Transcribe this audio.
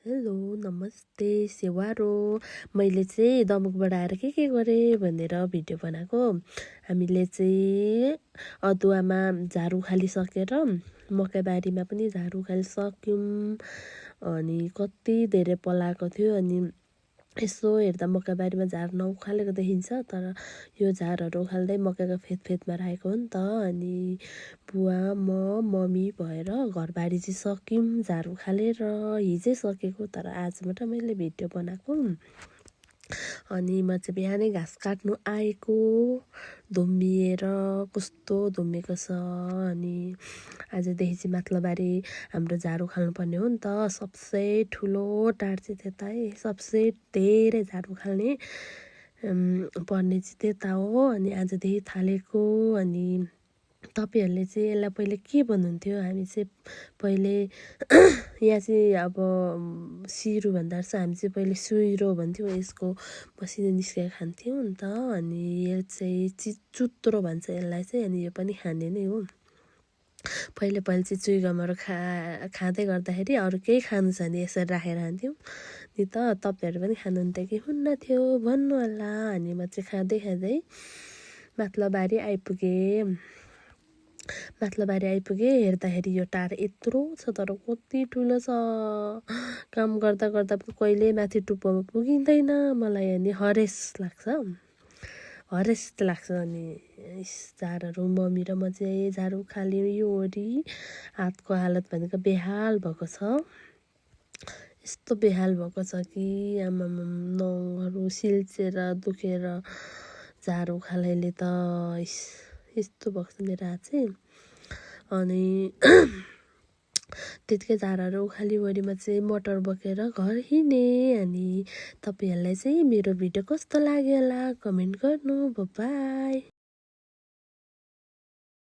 Hello नमस्ते सेवारो। मैले चाहिँ दमुकबाट आएर के गरेँ भनेर भिडियो बनाएको। हामीले चाहिँ अदुवामा झारू खालिसकेर मकैबारीमा पनि झारू खालिसक्यौँ। अनि कति धेरै पलाएको थियो। अनि यसो हेर्दा मकैबारीमा झार नउखालेको देखिन्छ, तर यो झारहरू उखाल्दै मकैको फेदमा राखेको हो नि त। अनि बुवा मम्मी भएर घरबारी चाहिँ सक्यौँ झार उखालेर। हिजै सकेको, तर आज मात्र मैले भिडियो बनाएको। अनि म चाहिँ बिहानै घाँस काट्नु आएको, धुम्मिएर कस्तो धुम्मिएको छ। अनि आजदेखि चाहिँ माथिल्लोबारी हाम्रो झार उखाल्नुपर्ने हो नि त। सबसे ठुलो टार चाहिँ त्यता है, सबसे धेरै झार उखाल्ने पर्ने चाहिँ त्यता हो। अनि आजदेखि थालेको। अनि तपाईँहरूले चाहिँ यसलाई पहिले के भन्नुहुन्थ्यो? हामी चाहिँ पहिले यहाँ चाहिँ अब सिरु भन्दा रहेछ, हामी चाहिँ पहिले सुइरो भन्थ्यौँ। यसको पसिना निस्केर खान्थ्यौँ नि त। अनि यो चाहिँ चुत्रो भन्छ यसलाई चाहिँ। अनि यो पनि खाने नै हो। पहिले चाहिँ चुइगमहरू खाँदै गर्दाखेरि अरू केही खानु छ भने यसरी राखेर खान्थ्यौँ नि त। तपाईँहरू पनि खानुहुन्थ्यो कि हुन्न थियो भन्नु होला। अनि म चाहिँ खाँदै माथिल्लो बारी आइपुगेँ। हेर्दाखेरि यो टार यत्रो छ, तर कति ठुलो छ। काम गर्दा कहिले माथि टुप्पोमा पुगिँदैन। मलाई अनि हरेस लाग्छ। अनि झारहरू मम्मी र म चाहिँ झार उखाल्यौँ यो वरि। हातको हालत भनेको बेहाल भएको छ। यस्तो बेहाल भएको छ कि आमामा नङहरू सिल्चेर दुखेर झार उखालेले त यस्तो भएको छ मेरो हात चाहिँ। अनि त्यतिकै झारहरू उखालिवरिमा चाहिँ मोटर बोकेर घर हिँडेँ। अनि तपाईँहरूलाई चाहिँ मेरो भिडियो कस्तो लाग्यो होला कमेन्ट गर्नु। बाई।